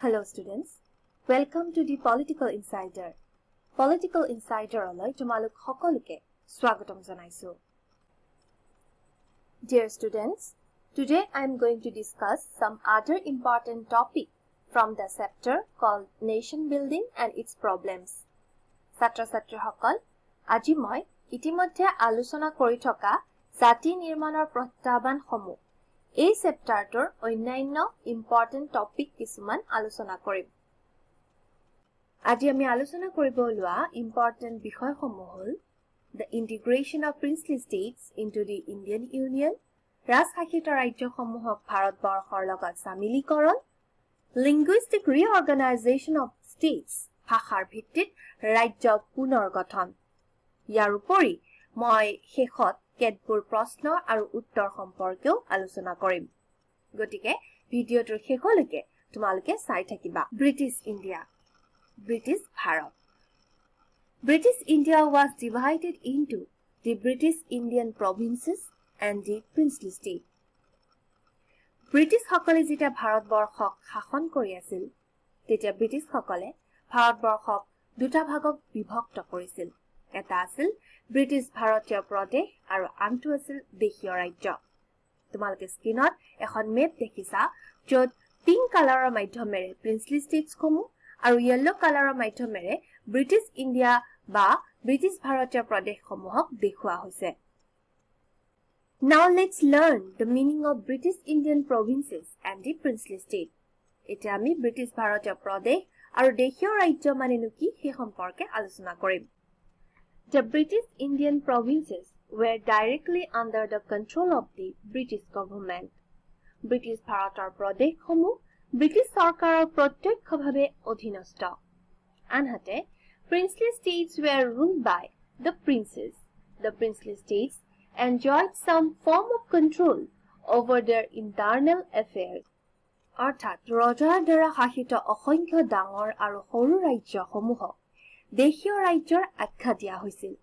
Hello students, welcome to the Political Insider. Political Insiderলৈ তোমালোক সকলোকে স্বাগতম জনাইছো। Dear students, today I am going to discuss some other important topic from the chapter called Nation Building and its Problems. ছাত্ৰ ছাত্ৰীসকল, আজি মই ইতিমধ্যে আলোচনা কৰি থকা জাতি নিৰ্মাণৰ প্ৰত্যাহ্বানসমূহ এই চেপ্টাৰটোৰ অন্যান্য ইম্পৰ্টেণ্ট টপিক কিছুমান আলোচনা কৰিম। আজি আমি আলোচনা কৰিব লোৱা ইম্পৰ্টেণ্ট বিষয়সমূহ হ'ল the integration of princely states into the Indian Union, ৰাজশাসিত ৰাজ্যসমূহক ভাৰতবৰ্ষৰ লগত চামিলীকৰণ, লিংগুইষ্টিক ৰিঅৰ্গেনাইজেশ্যন অফ ষ্টেটছ, ভাষাৰ ভিত্তিত ৰাজ্য পুনৰ গঠন। ইয়াৰ উপৰি মই শেষত কেতবোৰ প্ৰশ্ন আৰু উত্তৰ সম্পৰ্কেও আলোচনা কৰিম। গতিকে ভিডিঅ'টোৰ শেষলৈকে তোমালোকে চাই থাকিবা। British India, British Bharat. British India was divided into the British Indian provinces and the princely state. ব্ৰিটিছসকলে যেতিয়া ভাৰতবৰ্ষক শাসন কৰি আছিল, তেতিয়া ব্ৰিটিছসকলে ভাৰতবৰ্ষক দুটা ভাগত বিভক্ত কৰিছিল। এটা আছিল ব্ৰিটিছ ভাৰতীয় প্ৰদেশ আৰু আনটো আছিল দেশীয় ৰাজ্য। তোমালোকে স্ক্ৰীণত এখন মেপ দেখিছা, য'ত পিংক কালাৰৰ মাধ্যমেৰে প্ৰিন্সলি ষ্টেটছসমূহ আৰু য়েল্ল' কালাৰৰ মাধ্যমেৰে ব্ৰিটিছ ইণ্ডিয়া বা ব্ৰিটিছ ভাৰতীয় প্ৰদেশসমূহক দেখুওৱা হৈছে। Now let's learn the meaning of British Indian provinces and the princely state. এতিয়া আমি ব্ৰিটিছ ভাৰতীয় প্ৰদেশ আৰু দেশীয় ৰাজ্য মানেনো কি, সেই সম্পৰ্কে আলোচনা কৰিম। The British Indian provinces were directly under the control of the British government. British ভাৰতৰ প্ৰদেশসমূহ ব্ৰিটিছ চৰকাৰৰ প্ৰত্যক্ষভাৱে অধীনস্থ। আনহাতে princely states were ruled by the princes. The princely states enjoyed some form of control over their internal affairs. অৰ্থাৎ ৰজাৰ দ্বাৰা শাসিত অসংখ্য ডাঙৰ আৰু সৰু ৰাজ্যসমূহক দেশীয় ৰাজ্যৰ আখ্যা দিয়া হৈছিল।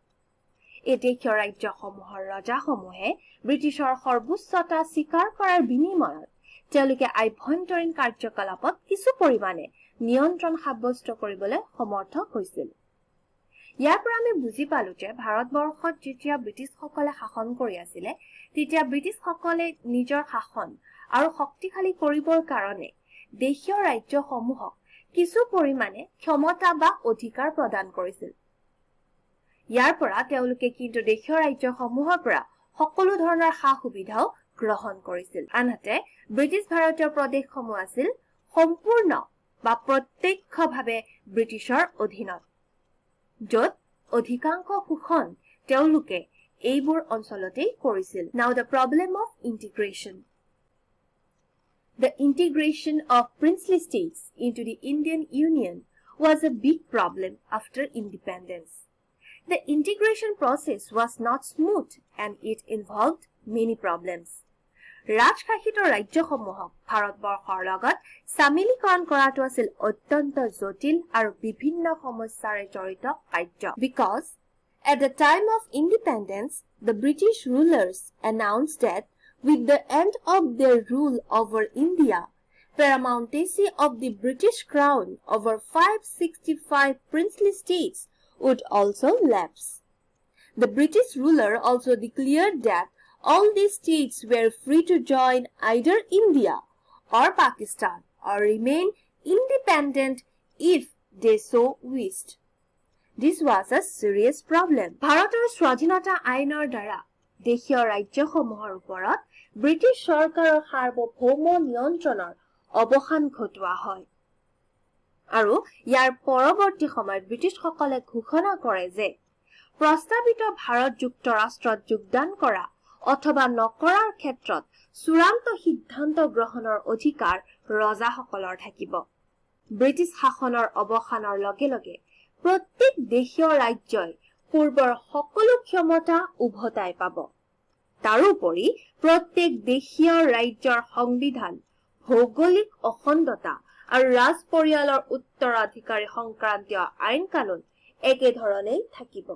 এই দেশীয় ৰাজ্যসমূহৰ ৰজাসমূহে ব্ৰিটিছৰ সৰ্বোচ্চতা স্বীকাৰ কৰাৰ বিনিময়ত তেওঁলোকে আভ্যন্তৰীণ কাৰ্যকলাপত কিছু পৰিমাণে নিয়ন্ত্ৰণ সাব্যস্ত কৰিবলৈ সমৰ্থ হৈছিল। ইয়াৰ পৰা আমি বুজি পালো যে ভাৰতবৰ্ষত যেতিয়া ব্ৰিটিছসকলে শাসন কৰি আছিলে, তেতিয়া ব্ৰিটিছসকলে নিজৰ শাসন আৰু শক্তিশালী কৰিবৰ কাৰণে দেশীয় ৰাজ্যসমূহক কিছু পৰিমাণে ক্ষমতা বা অধিকাৰ প্ৰদান কৰিছিল। ইয়াৰ পৰা তেওঁলোকে কিন্তু দেশীয় ৰাজ্যসমূহৰ পৰা সকলো ধৰণৰ সা সুবিধাও গ্ৰহণ কৰিছিল। আনহাতে ব্ৰিটিছ ভাৰতীয় প্ৰদেশসমূহ আছিল সম্পূৰ্ণ বা প্ৰত্যক্ষভাৱে ব্ৰিটিছৰ অধীনত, য'ত অধিকাংশ শোষণ তেওঁলোকে এইবোৰ অঞ্চলতেই কৰিছিল। Now the problem of integration. The integration of princely states into the Indian Union was a big problem after independence. The integration process was not smooth and it involved many problems. ৰাজশাসিত ৰাজ্যসমূহক ভাৰতবৰ্ষৰ লগত চামিলীকৰণ কৰাটো আছিল অত্যন্ত জটিল আৰু বিভিন্ন সমস্যাৰে জড়িত কাৰ্য। Because at the time of independence, the British rulers announced that with the end of their rule over India, paramountcy of the British Crown over 565 princely states would also lapse. The British ruler also declared that all these states were free to join either India or Pakistan or remain independent if they so wished. This was a serious problem. ভাৰতৰ স্বাধীনতা আইনৰ দ্বাৰা দেশীয় ৰাজ্যসমূহৰ ওপৰত British চৰকাৰৰ সাৰ্বভৌম নিয়ন্ত্ৰণৰ অৱসান ঘটোৱা হয় আৰু ইয়াৰ পৰৱৰ্তী সময়ত ব্ৰিটিছসকলে ঘোষণা কৰে যে প্ৰস্তাৱিত ভাৰত যুক্তৰাষ্ট্ৰত যোগদান কৰা অথবা নকৰাৰ ক্ষেত্ৰত চূড়ান্ত সিদ্ধান্ত গ্ৰহণৰ অধিকাৰ ৰজাসকলৰ থাকিব। ব্ৰিটিছ শাসনৰ অৱসানৰ লগে লগে প্ৰত্যেক দেশীয় ৰাজ্যই পূৰ্বৰ সকলো ক্ষমতা উভতাই পাব। তাৰোপৰি প্ৰত্যেক দেশীয় ৰাজ্যৰ সংবিধান, ভৌগোলিক অখণ্ডতা আৰু ৰাজ পৰিয়ালৰ উত্তৰাধিকাৰী সংক্ৰান্তীয় আইন কানুন একেধৰণেই থাকিব।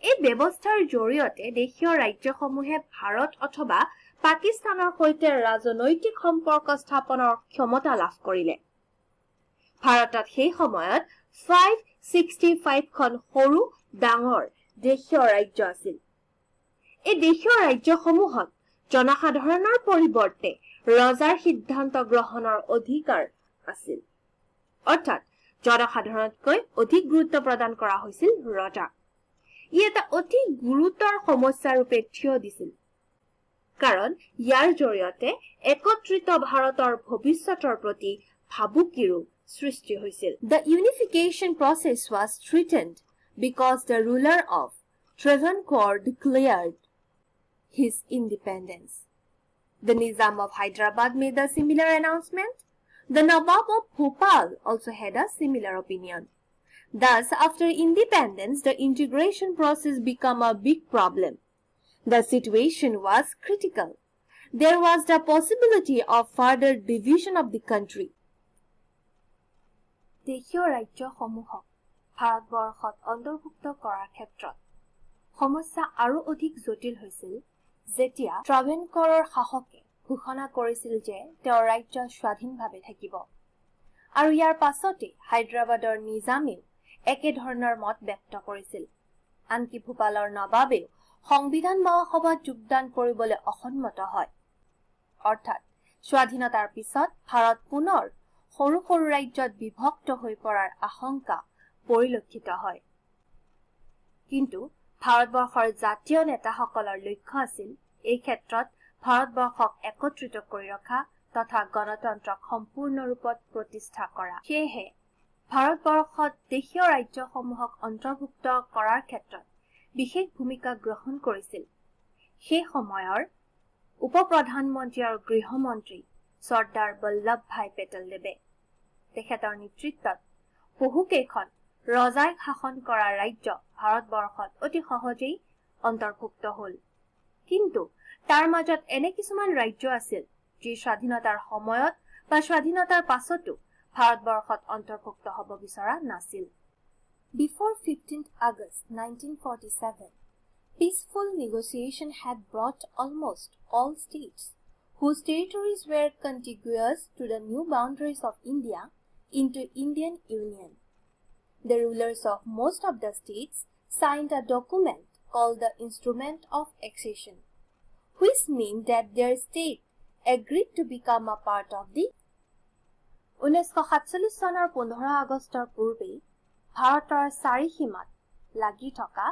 এই ব্যৱস্থাৰ জৰিয়তে দেশীয় ৰাজ্যসমূহে ভাৰত অথবা পাকিস্তানৰ সৈতে ৰাজনৈতিক সম্পৰ্ক স্থাপনৰ ক্ষমতা লাভ কৰিলে। ভাৰতত সেই সময়ত 565খন সৰু ডাঙৰ দেশীয় ৰাজ্য আছিল। এই দেশীয় ৰাজ্যসমূহত জনসাধাৰণৰ পৰিৱৰ্তে ৰজাৰ সিদ্ধান্ত গ্ৰহণৰ অধিকাৰ আছিল, অৰ্থাৎ জনসাধাৰণতকৈ অধিক গুৰুত্ব প্ৰদান কৰা হৈছিল ৰজাক। ই এটা অতি গুৰুতৰ সমস্যাৰূপে থিয় দিছিল, কাৰণ ইয়াৰ জৰিয়তে একত্ৰিত ভাৰতৰ ভৱিষ্যতৰ প্ৰতি ভাবুকিৰো সৃষ্টি হৈছিল। The unification process was threatened because the ruler of Travancore declared his independence. The Nizam of Hyderabad made a similar announcement. The Nawab of Bhopal also had a similar opinion. Thus, after independence, the integration process became a big problem. The situation was critical. There was the possibility of further division of the country. দেশীয় ৰাজ্যসমূহক ভাৰতবৰ্ষত অন্তৰ্ভুক্ত কৰাৰ ক্ষেত্ৰত সমস্যা আৰু অধিক জটিল হৈছিল যেতিয়া ট্ৰাভেনকৰৰ শাসকে ঘোষণা কৰিছিল যে তেওঁৰ ৰাজ্য স্বাধীনভাৱে থাকিব আৰু ইয়াৰ পাছতেই হায়দৰাবাদৰ নিজামেও একেধৰণৰ মত ব্যক্ত কৰিছিল। আনকি ভূপালৰ নবাবেও সংবিধান মহাসভাত যোগদান কৰিবলৈ অসন্মত হয়। অৰ্থাৎ স্বাধীনতাৰ পিছত ভাৰত পুনৰ সৰু সৰু ৰাজ্যত বিভক্ত হৈ পৰাৰ আশংকা পৰিলক্ষিত হয়। কিন্তু ভাৰতবৰ্ষৰ জাতীয় নেতাসকলৰ লক্ষ্য আছিল এই ক্ষেত্ৰত ভাৰতবৰ্ষক একত্ৰিত কৰি ৰখা তথা গণতন্ত্ৰক সম্পূৰ্ণৰূপত প্ৰতিষ্ঠা কৰা। সেয়েহে ভাৰতবৰ্ষত দেশীয় ৰাজ্যসমূহক অন্তৰ্ভুক্ত কৰাৰ ক্ষেত্ৰত বিশেষ ভূমিকা গ্ৰহণ কৰিছিল সেই সময়ৰ উপ প্ৰধানমন্ত্ৰী আৰু গৃহমন্ত্ৰী চৰ্দাৰ বল্লভ ভাই পেটেলদেৱে। তেখেতৰ নেতৃত্বত বহুকেইখন ৰজাই শাসন কৰা ৰাজ্য ভাৰতবৰ্ষত অতি সহজেই অন্তৰ্ভুক্ত হ'ল। কিন্তু তাৰ মাজত এনে কিছুমান ৰাজ্য আছিল যি স্বাধীনতাৰ সময়ত বা স্বাধীনতাৰ পাছতো ভাৰতবৰ্ষত অন্তৰ্ভুক্ত হ'ব বিচৰা নাছিল। Before 15th August 1947, peaceful negotiation had brought almost all states whose territories were contiguous to the new boundaries of India into Indian Union. The rulers of most of the states signed a document called the Instrument of Accession, which meant that their state agreed to become a part of the 1947 চনৰ 15 আগষ্টৰ পূৰ্বেই ভাৰতৰ চাৰিসীমাত লাগি থকা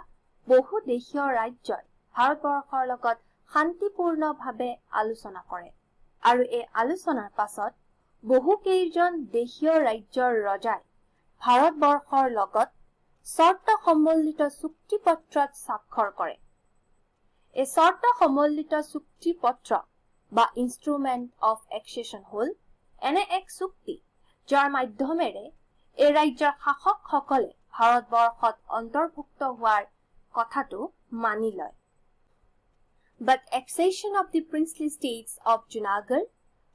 বহু দেশীয় ৰাজ্যই ভাৰতবৰ্ষৰ লগত শান্তিপূৰ্ণভাৱে আলোচনা কৰে আৰু এই আলোচনাৰ পাছত বহুকেইজন দেশীয় ৰাজ্যৰ ৰজাই ভাৰতবৰ্ষৰ লগত চৰ্ত সম্বলিত চুক্তিপত্ৰত স্বাক্ষৰ কৰে। এই চৰ্ত সম্বলিত চুক্তিপত্ৰ বা ইনষ্ট্ৰুমেণ্ট অফ এক্সেশ্যন হ'ল এনে এক চুক্তি যাৰ মাধ্যমেৰে এই ৰাজ্যৰ শাসকসকলে ভাৰতবৰ্ষত অন্তৰ্ভুক্ত হোৱাৰ কথাটো মানি লয়। But accession of the princely states of Junagadh,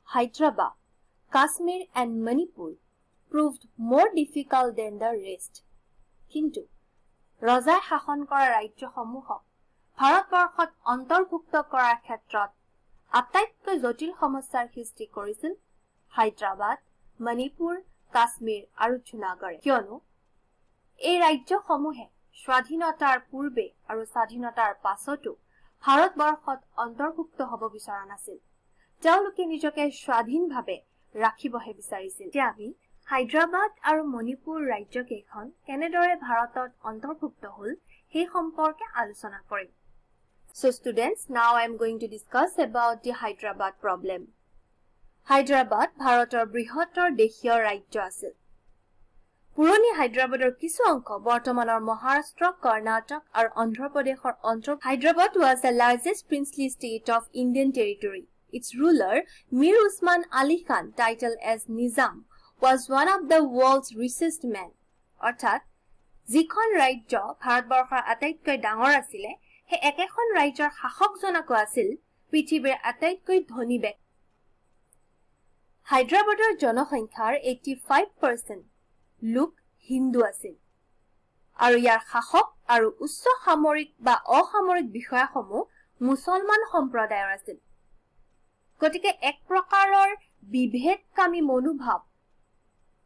Hyderabad, Kashmir and Manipur proved more difficult than the rest. কিন্তু ৰজাই শাসন কৰা ৰাজ্যসমূহক ভাৰতবৰ্ষত অন্তৰ্ভুক্ত কৰাৰ ক্ষেত্ৰত আটাইতকৈ জটিল সমস্যাৰ সৃষ্টি কৰিছিল হায়দৰাবাদ, মণিপুৰ, কাশ্মীৰ আৰু জুনাগড়ে, কিয়নো এই ৰাজ্যসমূহে স্বাধীনতাৰ পূৰ্বে আৰু স্বাধীনতাৰ পাছতো ভাৰতবৰ্ষত অন্তৰ্ভুক্ত হ'ব বিচৰা নাছিল। তেওঁলোকে নিজকে স্বাধীনভাৱে ৰাখিবহে বিচাৰিছিল। এতিয়া আমি হায়দৰাবাদ আৰু মণিপুৰ ৰাজ্যকেইখন কেনেদৰে ভাৰতত অন্তৰ্ভুক্ত হ'ল সেই সম্পৰ্কে আলোচনা কৰিম। So students, now I am going to discuss about the Hyderabad problem. Hyderabad ভাৰতৰ বৃহত্তৰ দেশীয় ৰাজ্য আছিল। পুৰণি হায়দৰাবাদৰ কিছু অংশ বৰ্তমানৰ মহাৰাষ্ট্ৰ, কৰ্ণাটক আৰু অন্ধ্ৰপ্ৰদেশৰ অন্তৰ। Hyderabad was the largest princely state of Indian territory. Its ruler, Mir Usman Ali Khan, titled as Nizam, was one of the world's richest men. অৰ্থাৎ যিখন ৰাজ্য ভাৰতবৰ্ষৰ আটাইতকৈ ডাঙৰ আছিলে, সেই একেখন ৰাজ্যৰ শাসকজনকো আছিল পৃথিৱীৰ আটাইতকৈ ধনী ব্যক্তি। হায়দৰাবাদৰ জনসংখ্যাৰ 85% লোক হিন্দু আছিল আৰু ইয়াৰ শাসক আৰু উচ্চ সামৰিক বা অসামৰিক বিষয়াসমূহ মুছলমান সম্প্ৰদায়ৰ আছিল। গতিকে এক প্ৰকাৰৰ বিভেদকামী মনোভাৱ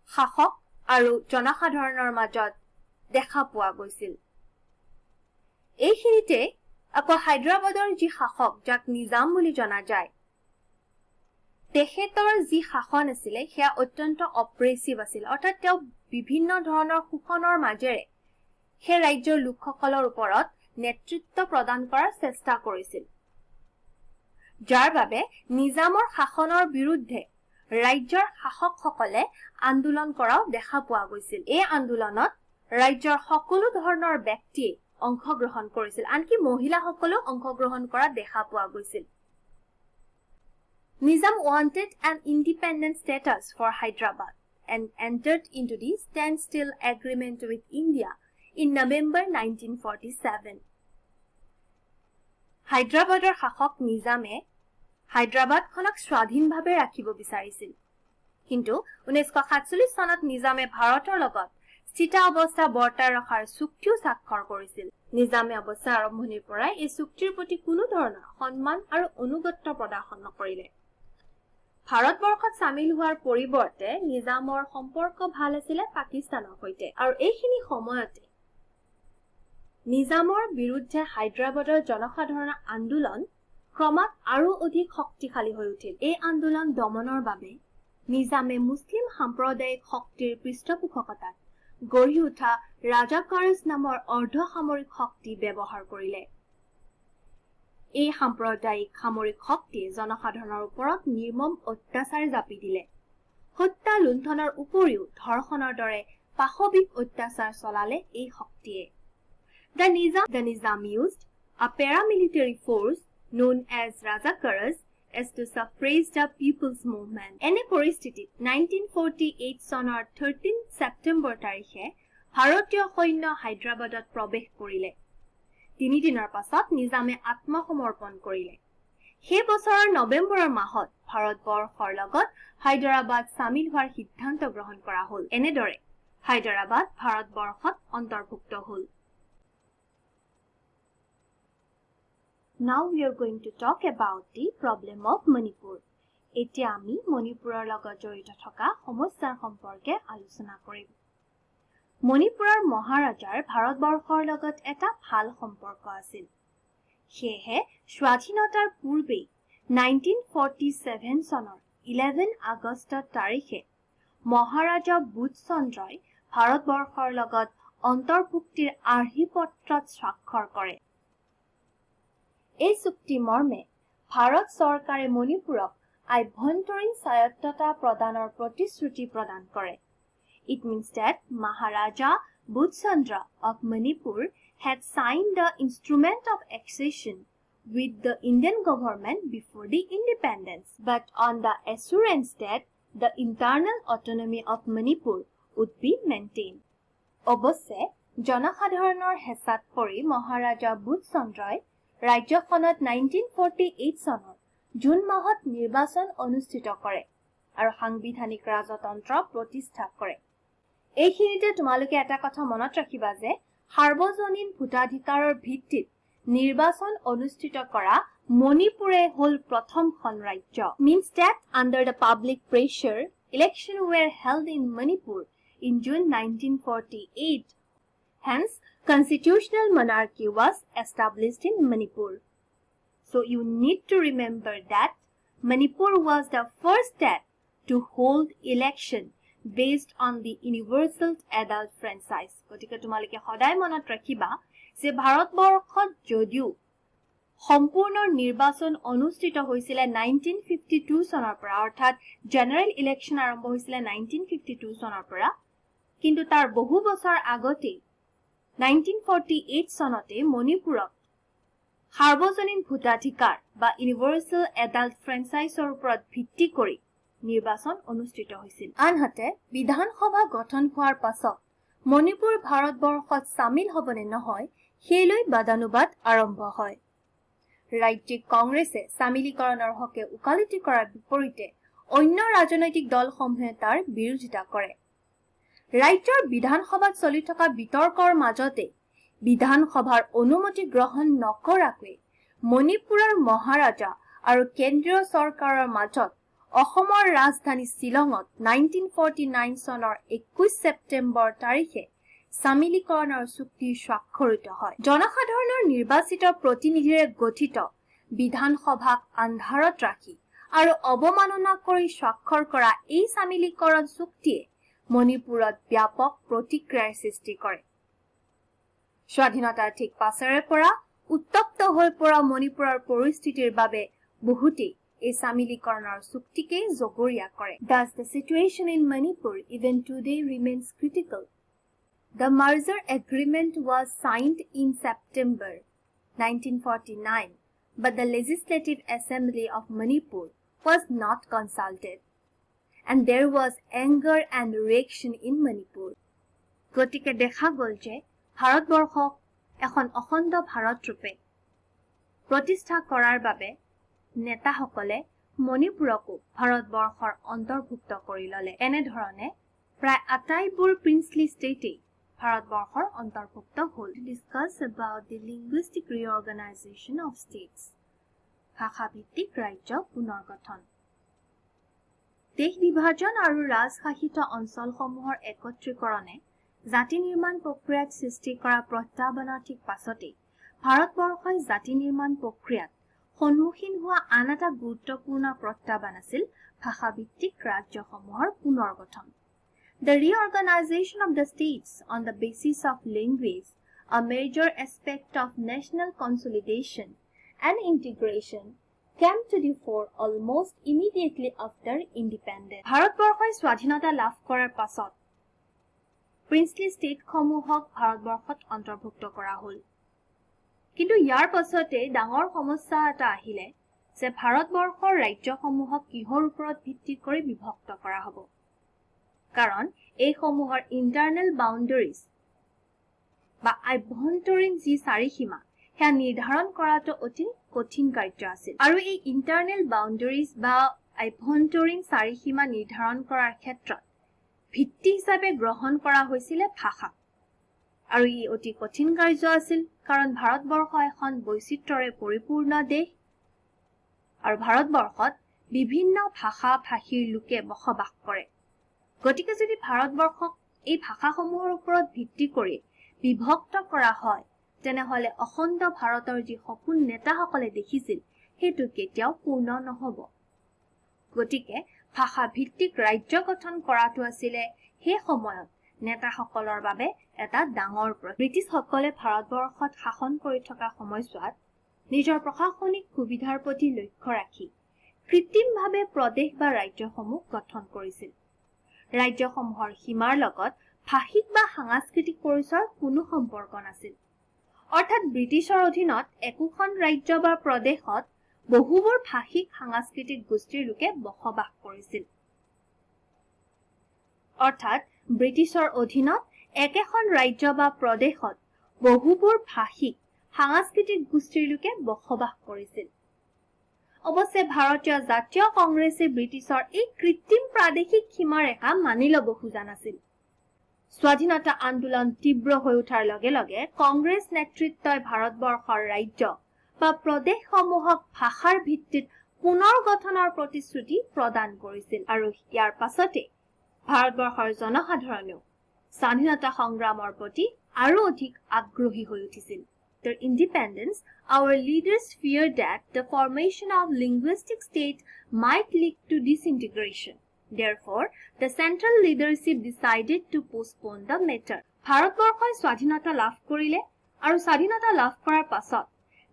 শাসক আৰু জনসাধাৰণৰ মাজত দেখা পোৱা গৈছিল। এইখিনিতে আকৌ হায়দৰাবাদৰ যি শাসক, যাক নিজাম বুলি জনা যায়, তেখেতৰ যি শাসন আছিলে সেয়া অত্যন্ত অপ্ৰেছিভ আছিল, অৰ্থাৎ তেওঁ বিভিন্ন ধৰণৰ শোষণৰ মাজেৰে সেই ৰাজ্যৰ লোকসকলৰ ওপৰত নেতৃত্ব প্ৰদান কৰাৰ চেষ্টা কৰিছিল, যাৰ বাবে নিজামৰ শাসনৰ বিৰুদ্ধে ৰাজ্যৰ শাসকসকলে আন্দোলন কৰাও দেখা পোৱা গৈছিল। এই আন্দোলনত ৰাজ্যৰ সকলো ধৰণৰ ব্যক্তিয়ে অংশগ্ৰহণ কৰিছিল, আনকি মহিলাসকলেও অংশগ্ৰহণ কৰা দেখা পোৱা গৈছিল। Nizam wanted an independent status for Hyderabad and entered into the standstill agreement with India in November 1947. হায়দৰাবাদৰ শাসক নিজামে হায়দৰাবাদখনক স্বাধীনভাৱে ৰাখিব বিচাৰিছিল। কিন্তু 1947 চনত নিজামে ভাৰতৰ লগত স্থিতা অৱস্থা বৰ্তাই ৰখাৰ চুক্তিও স্বাক্ষৰ কৰিছিল। নিজামে অৱশ্যে আৰম্ভণিৰ পৰাই এই চুক্তিৰ প্ৰতি কোনো ধৰণৰ সন্মান আৰু অনুগত্য প্ৰদৰ্শন নকৰিলে। ভাৰতবৰ্ষত চামিল হোৱাৰ পৰিৱৰ্তে নিজামৰ সম্পৰ্ক ভাল আছিলে পাকিস্তানৰ সৈতে। আৰু এইখিনি সময়তে নিজামৰ বিৰুদ্ধে হায়দৰাবাদৰ জনসাধাৰণৰ আন্দোলন ক্ৰমাৎ আৰু অধিক শক্তিশালী হৈ উঠিল। এই আন্দোলন দমনৰ বাবে নিজামে মুছলিম সাম্প্ৰদায়িক শক্তিৰ পৃষ্ঠপোষকতাত গঢ়ি উঠা ৰাজাকাৰ্ছ নামৰ অৰ্ধসামৰিক শক্তি ব্যৱহাৰ কৰিলে। এই সাম্প্ৰদায়িক সামৰিক শক্তিয়ে জনসাধাৰণৰ ওপৰত নিৰ্মম অত্যাচাৰ জাপি দিলে। হত্যা, লুণ্ঠনৰ উপৰিও ধৰ্ষণৰ দৰে পাশৱিক অত্যাচাৰ চলালে এই শক্তিয়ে। The Nizam used a paramilitary force known as Razakars as to suppress the people's movement. এনে পৰিস্থিতিত 1948 চনৰ 13 ছেপ্টেম্বৰ তাৰিখে ভাৰতীয় সৈন্য হায়দৰাবাদত প্ৰৱেশ কৰিলে। তিনিদিনৰ পাছত নিজামে আত্মসমৰ্পণ কৰিলে। সেই বছৰৰ নৱেম্বৰৰ মাহত ভাৰতবৰ্ষৰ লগত হায়দৰাবাদ চামিল হোৱাৰ সিদ্ধান্ত গ্ৰহণ কৰা হ'ল। এনেদৰে হায়দৰাবাদ ভাৰতবৰ্ষত অন্তৰ্ভুক্ত হ'ল। Now we are going to talk about the problem of Manipur. এতিয়া আমি মণিপুৰৰ লগত জড়িত থকা সমস্যাৰ সম্পৰ্কে আলোচনা কৰিম। মণিপুৰৰ মহাৰাজাৰ ভাৰতবৰ্ষৰ লগত এটা ভাল সম্পৰ্ক আছিল। সেয়েহে স্বাধীনতাৰ পূৰ্বেই 1947 চনৰ 11 আগষ্ট তাৰিখে মহাৰাজা বুধচন্দ্ৰই ভাৰতবৰ্ষৰ লগত অন্তৰ্ভুক্তিৰ আৰ্হি পত্ৰত স্বাক্ষৰ কৰে। এই চুক্তি মৰ্মে ভাৰত চৰকাৰে মণিপুৰক আভ্যন্তৰীণ স্বায়ত্ততা প্ৰদানৰ প্ৰতিশ্ৰুতি প্ৰদান কৰে। It means that Maharaja Budhchandra of Manipur had signed the instrument of accession with the Indian government before the independence, but on the assurance that the internal autonomy of Manipur would be maintained. অৱশ্যে জনসাধাৰণৰ হেঁচাত পৰি মহাৰাজা বুধচন্দ্ৰই ৰাজ্যখনত 1948 চনৰ June মাহত নিৰ্বাচন অনুষ্ঠিত কৰে আৰু সাংবিধানিক ৰাজতন্ত্ৰ প্ৰতিষ্ঠা কৰে। এইখিনিতে তোমালোকে এটা কথা মনত ৰাখিবা যে সাৰ্বজনীন ভোটাধিকাৰৰ ভিত্তিত নিৰ্বাচন অনুষ্ঠিত কৰা মণিপুৰে হ'ল প্ৰথমখন ৰাজ্য। Means that under the public pressure, election were held in Manipur in June 1948. Hence, constitutional monarchy was established in Manipur. So you need to remember that Manipur was the first state to hold election based on the universal adult franchise. গতিকে তোমালোকে সদায় মনত ৰাখিবা যে ভাৰতবৰ্ষত যদিও সম্পূৰ্ণ নিৰ্বাচন অনুষ্ঠিত হৈছিলে 1952 চনৰ পৰা, অৰ্থাৎ জেনেৰেল ইলেকশ্যন আৰম্ভ হৈছিলে 1952 চনৰ পৰা, কিন্তু তাৰ বহু বছৰ আগতেই 1948 চনতে মণিপুৰত সাৰ্বজনীন ভোটাধিকাৰ বা ইউনিভাৰ্চেল এডাল্ট ফ্ৰেঞ্চাইজৰ ওপৰত ভিত্তি কৰি নিৰ্বাচন অনুষ্ঠিত হৈছিল। আনহাতে বিধানসভা গঠন হোৱাৰ পাছত মণিপুৰ ভাৰতবৰ্ষত চামিল হ'বনে নহয়, সেই লৈ বাদানুবাদ আৰম্ভ হয়। ৰাজ্যিক কংগ্ৰেছে চামিলীকৰণৰ হকে ওকালতি কৰাৰ বিপৰীতে অন্য ৰাজনৈতিক দলসমূহে তাৰ বিৰোধিতা কৰে। ৰাজ্যৰ বিধানসভাত চলি থকা বিতৰ্কৰ মাজতে বিধানসভাৰ অনুমতি গ্ৰহণ নকৰাকৈ মণিপুৰৰ মহাৰাজা আৰু কেন্দ্ৰীয় চৰকাৰৰ মাজত অসমৰ ৰাজধানী শ্বিলঙত 1949 চনৰ 21 ছেপ্টেম্বৰ তাৰিখে চামিলীকৰণৰ চুক্তি স্বাক্ষৰিত হয়। জনসাধাৰণৰ নিৰ্বাচিত প্ৰতিনিধিৰে গঠিত বিধানসভাক আন্ধাৰত ৰাখি আৰু অৱমাননা কৰি স্বাক্ষৰ কৰা এই চামিলীকৰণ চুক্তিয়ে মণিপুৰত ব্যাপক প্ৰতিক্ৰিয়াৰ সৃষ্টি কৰে। স্বাধীনতাৰ ঠিক পাছৰে পৰা উত্তপ্ত হৈ পৰা মণিপুৰৰ পৰিস্থিতিৰ বাবে বহুতেই এই চামিলীকৰণৰ চুক্তিকেই জগৰীয়া কৰে। Thus, the situation in Manipur even today remains critical. The merger agreement was signed in September 1949, but the Legislative Assembly of Manipur was not consulted, and there was anger and reaction in Manipur. গতিকে দেখা গ'ল যে ভাৰতবৰ্ষক এখন অখণ্ড ভাৰত ৰূপে প্ৰতিষ্ঠা কৰাৰ বাবে নেতাসকলে মণিপুৰকো ভাৰতবৰ্ষৰ অন্তৰ্ভুক্ত কৰি ল'লে। এনেধৰণে প্ৰায় আটাইবোৰ প্ৰিন্সলি ষ্টেটেই ভাৰতবৰ্ষৰ অন্তৰ্ভুক্ত হ'ল। Discuss about the linguistic reorganization of states. ভাষাভিত্তিক ৰাজ্য পুনৰ গঠন। দেশ বিভাজন আৰু ৰাজশাসিত অঞ্চলসমূহৰ একত্ৰীকৰণে জাতি নিৰ্মাণ প্ৰক্ৰিয়াত সৃষ্টি কৰা প্ৰত্যাহ্বানৰ ঠিক পাছতেই ভাৰতবৰ্ষই জাতি নিৰ্মাণ প্ৰক্ৰিয়াত সন্মুখীন হোৱা আন এটা গুৰুত্বপূৰ্ণ প্ৰত্যাহ্বান আছিল ভাষাভিত্তিক ৰাজ্যসমূহৰ পুনৰ গঠন। The reorganization of the states on the basis of language, a major aspect of national consolidation and integration, came to the fore almost immediately after independence. ভাৰতবৰ্ষই স্বাধীনতা লাভ কৰাৰ পাছত প্ৰিন্সলি ষ্টেটসমূহক ভাৰতবৰ্ষত অন্তৰ্ভুক্ত কৰা হ'ল। কিন্তু ইয়াৰ পাছতে ডাঙৰ সমস্যা এটা আহিলে যে ভাৰতবৰ্ষৰ ৰাজ্যসমূহক কিহৰ ওপৰত ভিত্তি কৰি বিভক্ত কৰা হ'ব, কাৰণ এইসমূহৰ ইণ্টাৰনেল বাউণ্ডেৰিজ বা আভ্যন্তৰীণ যি চাৰিসীমা, সেয়া নিৰ্ধাৰণ কৰাটো অতি কঠিন কাৰ্য আছিল। আৰু এই ইণ্টাৰনেল বাউণ্ডেৰিজ বা আভ্যন্তৰীণ চাৰিসীমা নিৰ্ধাৰণ কৰাৰ ক্ষেত্ৰত ভিত্তি হিচাপে গ্ৰহণ কৰা হৈছিলে ভাষা। আৰু ই অতি কঠিন কাৰ্য আছিল, কাৰণ ভাৰতবৰ্ষ এখন বৈচিত্ৰ্যৰে পৰিপূৰ্ণ দেশ আৰু ভাৰতবৰ্ষত বিভিন্ন ভাষা ভাষীৰ লোকে বসবাস কৰে। গতিকে যদি ভাৰতবৰ্ষক এই ভাষাসমূহৰ ওপৰত ভিত্তি কৰি বিভক্ত কৰা হয়, তেনেহলে অখণ্ড ভাৰতৰ যি সপোন নেতাসকলে দেখিছিল, সেইটো কেতিয়াও পূৰ্ণ নহব। গতিকে ভাষা ভিত্তিক ৰাজ্য গঠন কৰাটো আছিলে সেই সময়ত নেতাসকলৰ বাবে এটা ডাঙৰ প্ৰশ্ন। ব্ৰিটিছসকলে ভাৰতবৰ্ষত শাসন কৰি থকা সময়ছোৱাত নিজৰ প্ৰশাসনিক সুবিধাৰ প্ৰতি লক্ষ্য ৰাখি কৃত্ৰিমভাৱে প্ৰদেশ বা ৰাজ্যসমূহ গঠন কৰিছিল। ৰাজ্যসমূহৰ সীমাৰ লগত ভাষিক বা সাংস্কৃতিক পৰিচয়ৰ কোনো সম্পৰ্ক নাছিল। অৰ্থাৎ ব্ৰিটিছৰ অধীনত একোখন ৰাজ্য বা প্ৰদেশত বহুবোৰ ভাষিক, সাংস্কৃতিক গোষ্ঠীৰ লোকে বসবাস কৰিছিল। অৰ্থাৎ ব্ৰিটিছৰ অধীনত একেখন ৰাজ্য বা প্ৰদেশত বহুবোৰ ভাষিক, সাংস্কৃতিক গোষ্ঠীৰ লোকে বসবাস কৰিছিল। অৱশ্যে ভাৰতীয় জাতীয় কংগ্ৰেছে ব্ৰিটিছৰ এই কৃত্ৰিম প্ৰাদেশিক সীমাৰেখা মানি ল'ব খোজা নাছিল। স্বাধীনতা আন্দোলন তীব্ৰ হৈ উঠাৰ লগে লগে কংগ্ৰেছ নেতৃত্বই ভাৰতবৰ্ষৰ ৰাজ্য বা প্ৰদেশসমূহক ভাষাৰ ভিত্তিত পুনৰ গঠনৰ প্ৰতিশ্ৰুতি প্ৰদান কৰিছিল। আৰু ইয়াৰ পাছতে ভাৰতবৰ্ষৰ জনসাধাৰণেও স্বাধীনতা সংগ্ৰামৰ প্ৰতি আৰু অধিক আগ্ৰহী হৈ উঠিছিল। After independence, our leaders feared that the formation of linguistic state might lead to disintegration. Therefore, the central leadership decided to postpone the matter. ভাৰতবৰ্ষই স্বাধীনতা লাভ কৰিলে আৰু স্বাধীনতা লাভ কৰাৰ পাছত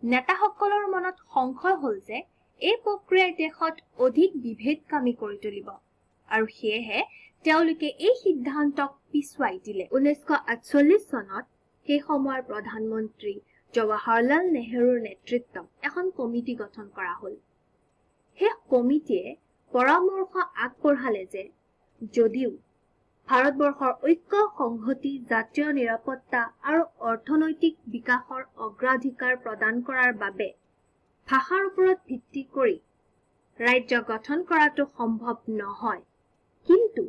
নেতাসকলৰ মনত সংশয় হ'ল যে এই প্ৰক্ৰিয়াই দেশত অধিক বিভেদকামী কৰি তুলিব আৰু সেয়েহে তেওঁলোকে এই সিদ্ধান্তক পিছুৱাই দিলে। 1948 চনত সেই সময়ৰ প্ৰধানমন্ত্ৰী জৱাহৰলাল নেহৰুৰ নেতৃত্বত এখন কমিটি গঠন কৰা হ'ল। সেই কমিটিয়ে পৰামৰ্শ আগবঢ়ালে যে যদিও ভাৰতবৰ্ষৰ ঐক্য, সংহতি, জাতীয় নিৰাপত্তা আৰু অৰ্থনৈতিক বিকাশৰ অগ্ৰাধিকাৰ প্ৰদান কৰাৰ বাবে ভাষাৰ ওপৰত ভিত্তি কৰি ৰাজ্য গঠন কৰাটো সম্ভৱ নহয়, কিন্তু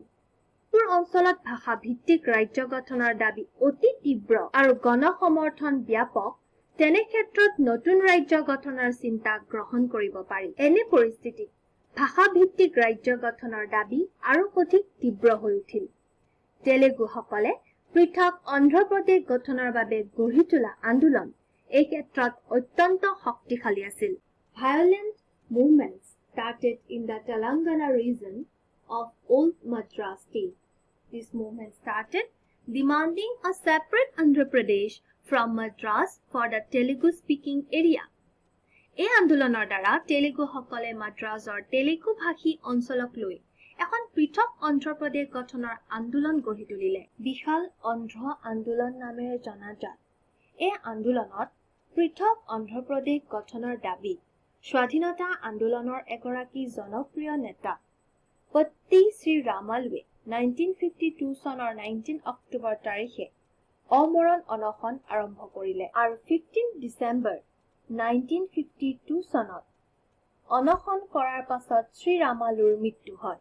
যিবোৰ অঞ্চলত ভাষাভিত্তিক ৰাজ্য গঠনৰ দাবী অতি তীব্ৰ আৰু গণ সমৰ্থন ব্যাপক, তেনে ক্ষেত্ৰত নতুন ৰাজ্য গঠনৰ চিন্তা গ্ৰহণ কৰিব পাৰি। এনে পৰিস্থিতিত ভাষাভিত্তিক ৰাজ্য গঠনৰ দাবী আৰু অধিক তীব্ৰ হৈ উঠিল। তেলেগুসকলে পৃথক অন্ধ্ৰপ্ৰদেশ গঠনৰ বাবে গঢ়ি তোলা আন্দোলন এই ক্ষেত্ৰত অত্যন্ত শক্তিশালী আছিল। Violent movements started in the Telangana region of old Madras state. This movement started demanding a separate Andhra Pradesh from Madras for the Telugu speaking area. এই আন্দোলনৰ দ্বাৰা তেলেগুসকলে মাদ্ৰাজৰ তেলেগু ভাষী অঞ্চলক লৈ এখন পৃথক অন্ধ্ৰপ্ৰদেশ গঠনৰ আন্দোলন গঢ়ি তুলিলে। বিশাল অন্ধ্ৰ আন্দোলন নামেৰে জনাজাত এই আন্দোলনত পৃথক অন্ধ্ৰপ্ৰদেশ গঠনৰ দাবীত স্বাধীনতা আন্দোলনৰ এগৰাকী জনপ্ৰিয় নেতা পট্টি শ্ৰীৰামালুৱে 1952 চনৰ 19 অক্টোবৰ তাৰিখে অমৰণ অনশন আৰম্ভ কৰিলে আৰু 15 ডিচেম্বৰ 1952 চনত অনশন কৰাৰ পাছত শ্ৰীৰামালুৰ মৃত্যু হয়।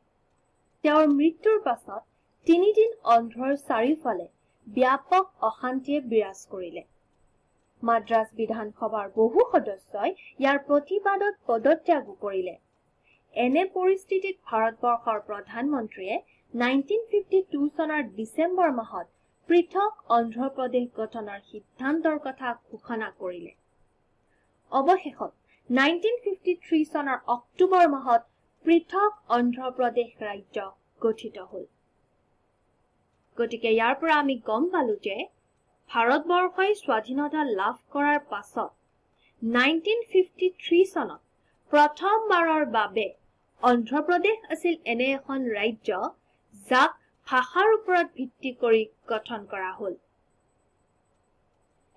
তেওঁৰ মৃত্যুৰ পাছত তিনিদিন অন্ধ্ৰৰ চাৰিওফালে ব্যাপক অশান্তিয়ে বিৰাজ কৰিলে। মাদ্ৰাজ বিধানসভাৰ বহু সদস্যই ইয়াৰ প্ৰতিবাদত পদত্যাগো কৰিলে। এনে পৰিস্থিতিত ভাৰতবৰ্ষৰ প্ৰধানমন্ত্ৰীয়ে 1952 চনৰ ডিচেম্বৰ মাহত পৃথক অন্ধ্ৰপ্ৰদেশ গঠনৰ সিদ্ধান্তৰ কথা ঘোষণা কৰিলে। অৱশেষত 1953 চনৰ অক্টোবৰ মাহত পৃথক অন্ধ্ৰপ্ৰদেশ ৰাজ্য গঠিত হ'ল। গতিকে ইয়াৰ পৰা আমি গম পালো যে ভাৰতবৰ্ষই স্বাধীনতা লাভ কৰাৰ পাছত 1953 চনত প্ৰথমবাৰৰ বাবে অন্ধ্ৰপ্ৰদেশ আছিল এনে এখন ৰাজ্য যাক ভাষাৰ ওপৰত ভিত্তি কৰি গঠন কৰা হ'ল।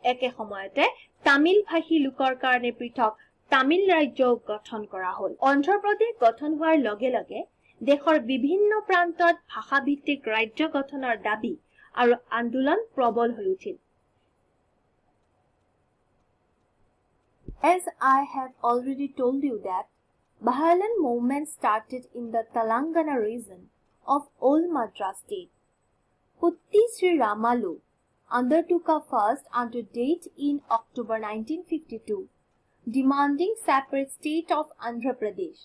একে সময়তে তামিল ভাষী লোকৰ কাৰণে পৃথক তামিল ৰাজ্যও গঠন কৰা হ'ল। অন্ধ্ৰপ্ৰদেশ গঠন হোৱাৰ লগে লগে দেশৰ বিভিন্ন প্ৰান্তত ভাষাভিত্তিক ৰাজ্য গঠনৰ দাবী আৰু আন্দোলন প্ৰবল হৈ উঠিল। As I have already told you that violent movement started in the Telangana region of old Madras state. Potti Sriramalu undertook a fast unto date in October 1952, demanding separate state of Andhra Pradesh.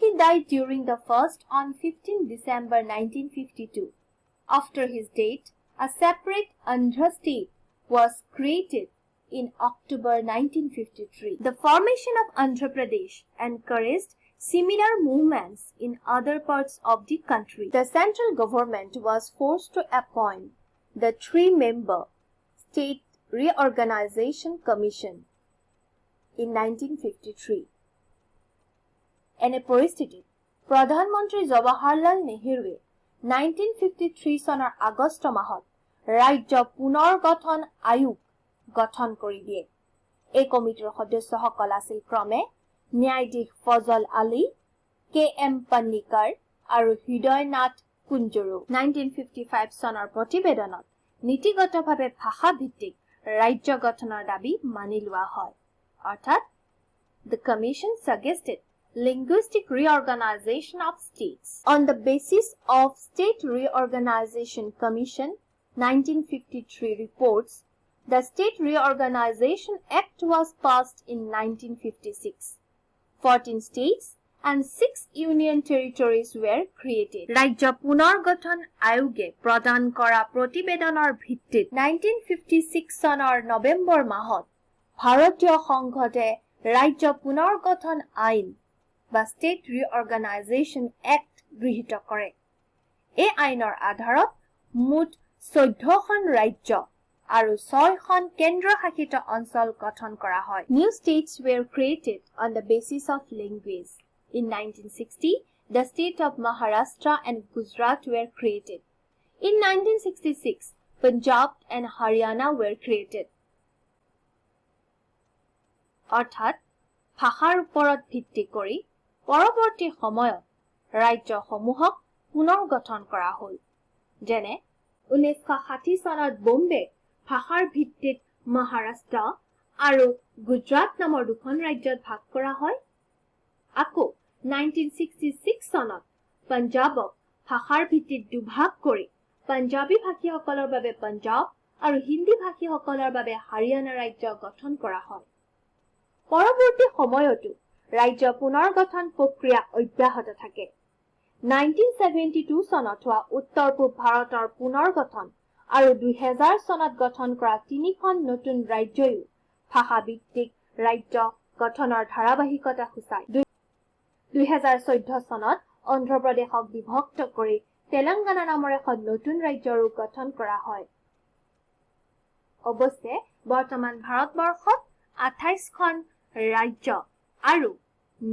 He died during the fast on 15 December 1952. After his death, a separate Andhra state was created in October 1953. The formation of Andhra Pradesh encouraged similar movements in other parts of the country. The central government was forced to appoint the three-member State Reorganization Commission in 1953. এনে পৰিস্থিতিত প্ৰধানমন্ত্ৰী জৱাহৰলাল নেহেৰুৱে 1953 চনৰ আগষ্ট মাহত ৰাজ্য পুনৰ গঠন আয়োগ গঠন কৰি দিয়ে। এই কমিটিৰ সদস্যসকল আছিল ক্ৰমে ন্যায়াধীশ ফজল আলী, কে এম পান্নিকাৰ আৰু হৃদয়নাথ কুঞ্জৰু। 1955 চনৰ প্ৰতিবেদনত নীতিগতভাৱে ভাষাভিত্তিক ৰাজ্য গঠনৰ দাবী মানি লোৱা হয়। অৰ্থাৎ the commission suggested linguistic reorganization of states. On the basis of State Reorganization Commission 1953 reports, the State Reorganization Act was passed in 1956. 14 states and 6 union territories were created. ৰাজ্য পুনৰ গঠন আয়োগে প্ৰদান কৰা প্ৰতিবেদনৰ ভিত্তিত 1956 চনৰ নৱেম্বৰ মাহত ভাৰতীয় সংসদে ৰাজ্য পুনৰ গঠন আইন বা ষ্টেট ৰিঅৰ্গেনাইজেশ্যন এক্ট গৃহীত কৰে। এই আইনৰ আধাৰত মুঠ 14খন ৰাজ্য আৰু 6খন কেন্দ্ৰশাসিত অঞ্চল গঠন কৰা হয়। New states were created on the basis of language. In 1960, the state of Maharashtra and Gujarat were created. In 1966, Punjab and Haryana were created. অৰ্থাৎ ভাষাৰ ওপৰত ভিত্তি কৰি পৰৱৰ্তী সময়ত ৰাজ্যসমূহক পুনৰ গঠন কৰা হ'ল। যেনে 1960 চনত বোম্বে ভাষাৰ ভিত্তিত মহাৰাষ্ট্ৰ আৰু গুজৰাট নামৰ দুখন ৰাজ্যত ভাগ কৰা হয়। আকৌ 1966 চনত পঞ্জাৱক ভাষাৰ ভিত্তিত দুভাগ কৰি পঞ্জাবী ভাষীসকলৰ বাবে পঞ্জাৱ আৰু হিন্দী ভাষীসকলৰ বাবে হাৰিয়ানা ৰাজ্য গঠন কৰা হয়। পৰৱৰ্তী সময়তো ৰাজ্য পুনৰ গঠন প্ৰক্ৰিয়া অব্যাহত থাকে। 1972 চনত হোৱা উত্তৰ পূব ভাৰতৰ পুনৰ গঠন আৰু 2000 চনত গঠন কৰা তিনিখন নতুন ৰাজ্যয়ো ভাষাভিত্তিক ৰাজ্য গঠনৰ ধাৰাবাহিকতা সূচায়। 2014 চনত অন্ধ্ৰপ্ৰদেশক বিভক্ত কৰি তেলেংগানা নামৰ এখন নতুন ৰাজ্যৰো গঠন কৰা হয়। অৱশ্যে বৰ্তমান ভাৰতবৰ্ষত 28খন ৰাজ্য আৰু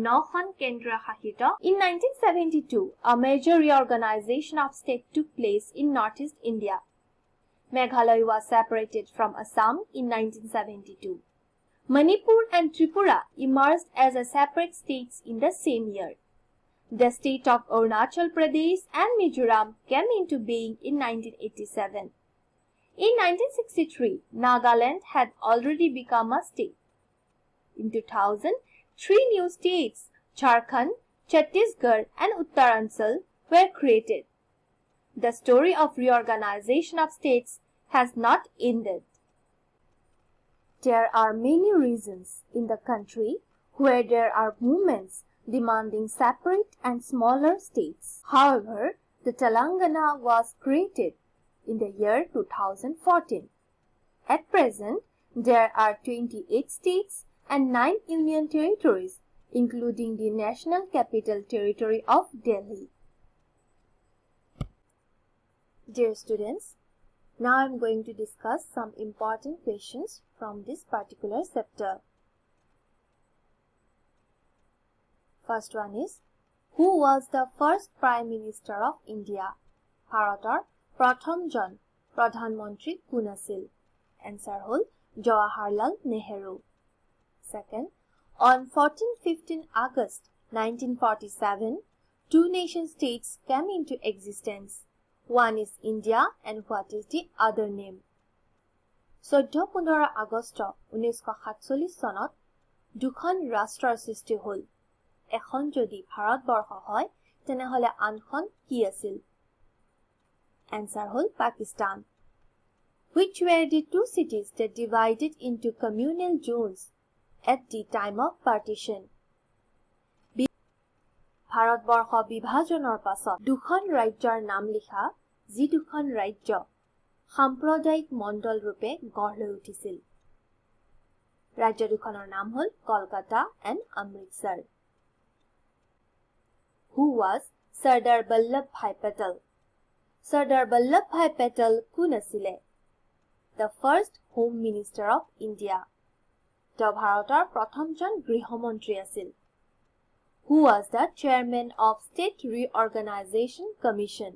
নখন কেন্দ্ৰীয় শাসিত। In 1972, a major reorganization of state took place in Northeast India. Meghalaya was separated from Assam in 1972. Manipur and Tripura emerged as a separate states in the same year. The state of Arunachal Pradesh and Mizoram came into being in 1987. In 1963, Nagaland had already become a state. In 2000, three new states, Jharkhand, Chhattisgarh and Uttaranchal, were created. The story of reorganization of states has not ended. There are many regions in the country where there are movements demanding separate and smaller states. However, the Telangana was created in the year 2014. At present, there are 28 states and 9 union territories, including the National Capital Territory of Delhi. Dear students, now I am going to discuss some important questions from this particular chapter. First one is, who was the first Prime Minister of India? ভাৰতৰ প্ৰথমজন প্ৰধানমন্ত্ৰী কোন আছিল? Answer হ'ল Jawaharlal Nehru. Second, on 14-15 August 1947, two nation states came into existence. One is India and what is the other name? 14-15 August 1947 চনত দুখন ৰাষ্ট্ৰৰ সৃষ্টি হ'ল। এখন যদি ভাৰতবৰ্ষ হয়, তেনেহ'লে আনখন কি আছিল? Answer হ'ল Pakistan. Which were the two cities that divided into communal zones at the time of partition? Bharatvarsha বিভাজনৰ পাছত দুখন ৰাজ্যৰ নাম লিখা, যি দুখন ৰাজ্য সাম্প্ৰদায়িক মণ্ডল ৰূপে গঢ় লৈ উঠিছিল। ৰাজ্য দুখনৰ নাম হ'ল Kolkata and Amritsar. Who was Sardar Vallabhbhai Patel? Sardar Vallabhbhai Patel কোন আছিলে? The first Home Minister of India. তেওঁ ভাৰতৰ প্ৰথমজন গৃহমন্ত্ৰী আছিল। Who was the chairman of State Reorganization Commission?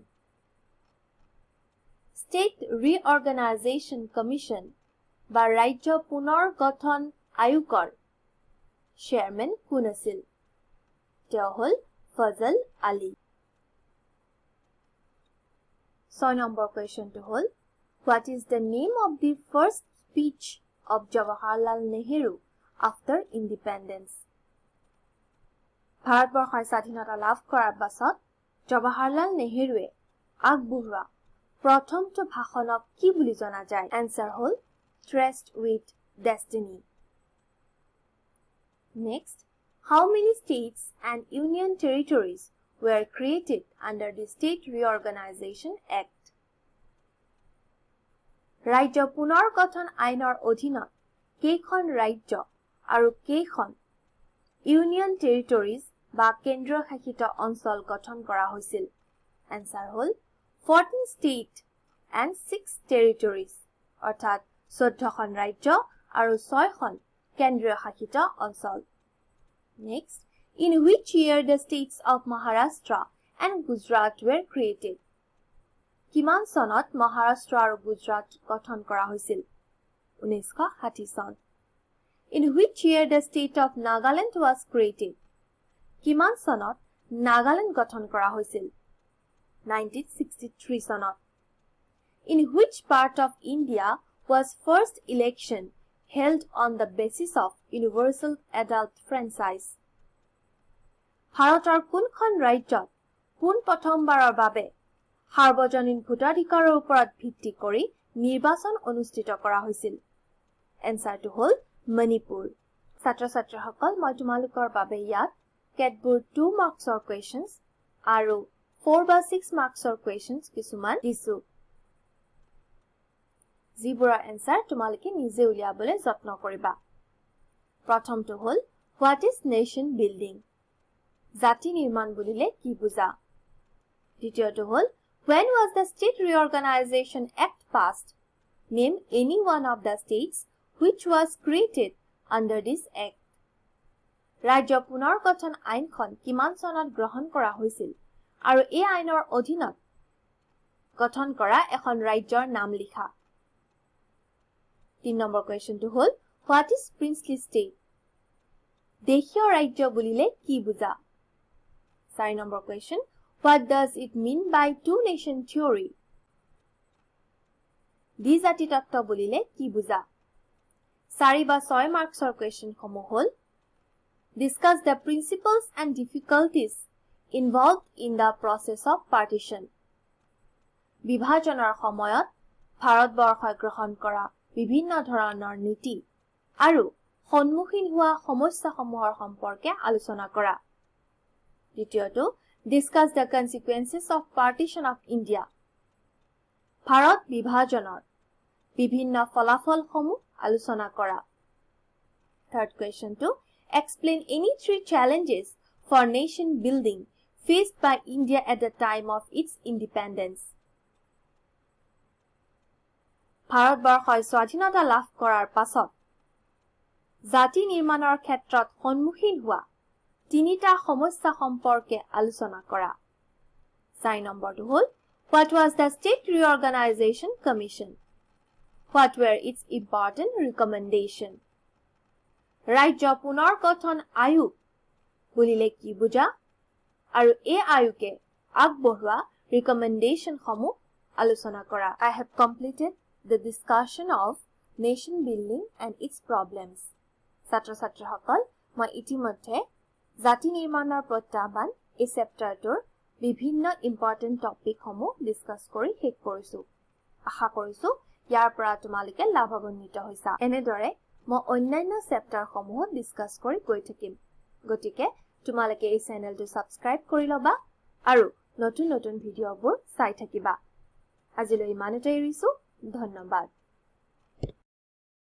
State Reorganization Commission বা ৰাজ্য পুনৰ গঠন আয়োগৰ চেয়াৰমেন কোন আছিল? তেওঁ হ'ল ফজল আলী। 6 নম্বৰ কুৱেশ্যনটো হ'ল, what is the name of the first speech of Jawaharlal Nehru after independence? ভাৰতবৰ্ষই স্বাধীনতা লাভ কৰাৰ পাছত জৱাহৰলাল নেহেৰুৱে আগবঢ়োৱা প্ৰথমটো ভাষণক কি বুলি জনা যায়? এনচাৰ হ'ল Tryst with Destiny. Next, how many states and union territories were created under the State Reorganization Act? ৰাজ্য পুনৰ গঠন আইনৰ অধীনত কেইখন ৰাজ্য আৰু কেইখন ইউনিয়ন টেৰিটৰিজ বা কেন্দ্ৰীয় শাসিত অঞ্চল গঠন কৰা হৈছিল? এনচাৰ হ'ল 14 state and 6 territories, অৰ্থাৎ 14খন ৰাজ্য আৰু 6খন কেন্দ্ৰীয় শাসিত অঞ্চল। Next, in which year the states of Maharashtra and Gujarat were created? কিমান চনত মহাৰাষ্ট্ৰ আৰু গুজৰাট গঠন কৰা হৈছিল? 1960 চন। In which year the state of Nagaland was created? কিমান চনত নাগালেণ্ড গঠন কৰা হৈছিল? 1963 চনত। In which part of India was first election held on the basis of universal adult franchise? ভাৰতৰ কোনখন ৰাজ্যত পোনপ্ৰথমবাৰৰ বাবে সাৰ্বজনীন ভোটাধিকাৰৰ ওপৰত ভিত্তি কৰি নিৰ্বাচন অনুষ্ঠিত কৰা হৈছিল? এনচাৰটো হ'ল মণিপুৰ। ছাত্ৰ ছাত্ৰীসকল, মই তোমালোকৰ বাবে ইয়াত কেতবোৰ 2 মাৰ্কছৰ কুৱেশ্যনছ আৰু 4 বা 6 মাৰ্কছৰ কুৱেশ্যনছ কিছুমান দিছো, যিবোৰৰ এনচাৰ তোমালোকে নিজে উলিয়াবলৈ যত্ন কৰিবা। প্ৰথমটো হ'ল, What is nation building? জাতি নিৰ্মাণ বুলিলে কি বুজা? দ্বিতীয়টো হ'ল, When was the State Reorganization Act passed? Name any one of the states which was created under this act. ৰাজ্য পুনৰ গঠন আইনখন কিমান চনত গ্ৰহণ কৰা হৈছিল আৰু এই আইনৰ অধীনত গঠন কৰা এখন ৰাজ্যৰ নাম লিখা। 3 নম্বৰ কুৱেশ্যনটো হ'ল, What is princely state? দেশীয় ৰাজ্য বুলিলে কি বুজা? 4 number question, What does it mean by two nation theory? দ্বিজাতি তত্ত্ব বুলিলে কি বুজা? 4 বা 6 মাৰ্কছৰ কুৱেশ্যনসমূহ হ'ল, Discuss the principles and difficulties involved in the process of partition. বিভাজনৰ সময়ত ভাৰতবৰ্ষই গ্ৰহণ কৰা বিভিন্ন ধৰণৰ নীতি আৰু সন্মুখীন হোৱা সমস্যাসমূহৰ সম্পৰ্কে আলোচনা কৰা। দ্বিতীয়টো, Discuss the consequences of partition of India. Bharat বিভাজনৰ বিভিন্ন ফলাফলসমূহ আলোচনা কৰা। থাৰ্ড কুৱেশ্যনটো, Explain any three challenges for nation building faced by India at the time of its independence. ভাৰতবৰ্ষই স্বাধীনতা লাভ কৰাৰ পাছত জাতি নিৰ্মাণৰ ক্ষেত্ৰত সন্মুখীন হোৱা তিনিটা সমস্যা সম্পৰ্কে আলোচনা কৰা। 4 নম্বৰটো হ'ল, What was the State Reorganization Commission? What were its important recommendation? ৰাজ্য পুনৰ গঠন আয়োগ বুলিলে কি বুজা আৰু এই আয়োগে আগবঢ়োৱা ৰিকমেণ্ডেশ্যনসমূহ আলোচনা কৰা। I have completed the discussion of nation building and its problems. ছাত্ৰ ছাত্ৰীসকল, মই ইতিমধ্যে জাতি নিৰ্মাণৰ প্ৰত্যাহ্বান এই চেপ্টাৰটোৰ বিভিন্ন ইম্পৰ্টেণ্ট টপিকসমূহ ডিছকাছ কৰি শেষ কৰিছোঁ। আশা কৰিছোঁ ইয়াৰ পৰা তোমালোকে লাভান্বিত হৈছা। এনেদৰে মই অন্যান্য চেপ্টাৰসমূহো ডিছকাছ কৰি গৈ থাকিম। গতিকে তোমালোকে এই চেনেলটো ছাবস্ক্ৰাইব কৰি ল'বা আৰু নতুন নতুন ভিডিঅ'বোৰ চাই থাকিবা। আজিলৈ ইমানতে এৰিছোঁ। ধন্যবাদ।